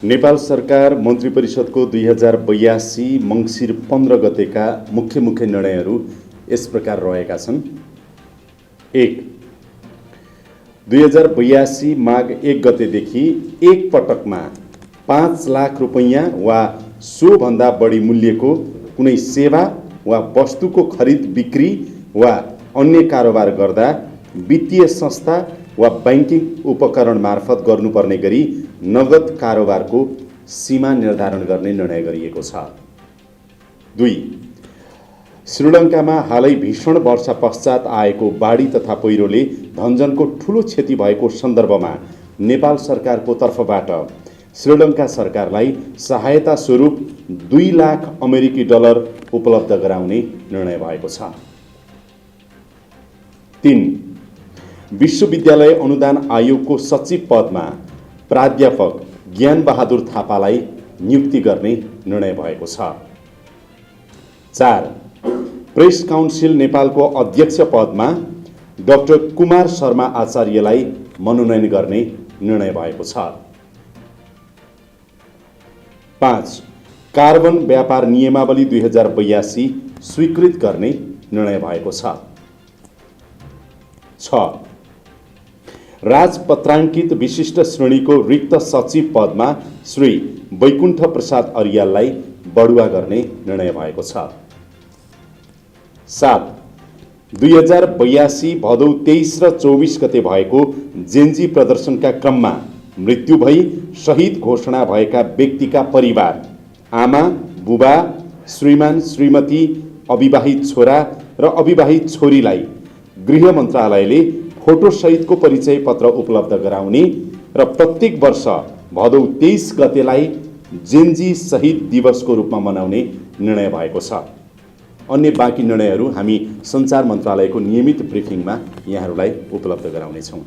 नेपाल सरकार मन्त्री परिषदको 2082 मङ्सिर 15 गतेका मुख्य निर्णयहरू यस प्रकार रहेका छन्। 1. 2082 माघ 1 गतेदेखि एक पटकमा 5 लाख रुपैयाँ वा सोभन्दा बढी मूल्यको कुनै सेवा वा वस्तुको खरिद बिक्री वा अन्य कारोबार गर्दा वित्तीय संस्था वा बैंकिङ उपकरण मार्फत गर्नुपर्ने गरी नगद कारोबारको सीमा निर्धारण गर्ने निर्णय गरिएको छ। 2. श्रीलङ्कामा हालै भीषण वर्षा पश्चात आएको बाढी तथा पहिरोले धनजनको ठूलो क्षति भएको सन्दर्भमा नेपाल सरकारको तर्फबाट श्रीलङ्का सरकारलाई सहायता स्वरूप 2 लाख अमेरिकी डलर उपलब्ध गराउने निर्णय भएको छ। 3. विश्वविद्यालय अनुदान आयोगको सचिव पदमा प्राध्यापक ज्ञान बहादुर थापालाई नियुक्ति गर्ने निर्णय भएको छ। 4. प्रेस काउन्सिल नेपालको अध्यक्ष पदमा डाक्टर कुमार शर्मा आचार्यलाई मनोनयन गर्ने निर्णय भएको छ। 5. कार्बन व्यापार नियमावली 2082 स्वीकृत गर्ने निर्णय भएको छ। 6. राजपत्राङ्कित विशिष्ट श्रेणीको रिक्त सचिव पदमा श्री वैकुण्ठ प्रसाद अर्याललाई बढुवा गर्ने निर्णय भएको छ। 7. 2082 भदौ 23 र 24 गते भएको जेन्जी प्रदर्शनका क्रममा मृत्यु भई शहीद घोषणा भएका व्यक्तिका परिवार, आमा, बुबा, श्रीमान, श्रीमती, अविवाहित छोरा र अविवाहित छोरीलाई गृह मन्त्रालयले फोटो सहितको परिचय पत्र उपलब्ध गराउने र प्रत्येक वर्ष भदौ 23 गतेलाई जेन्जी शहीद दिवसको रूपमा मनाउने निर्णय भएको छ। अन्य बाँकी निर्णयहरू हामी सञ्चार मन्त्रालयको नियमित ब्रिफिङमा यहाँहरूलाई उपलब्ध गराउनेछौँ।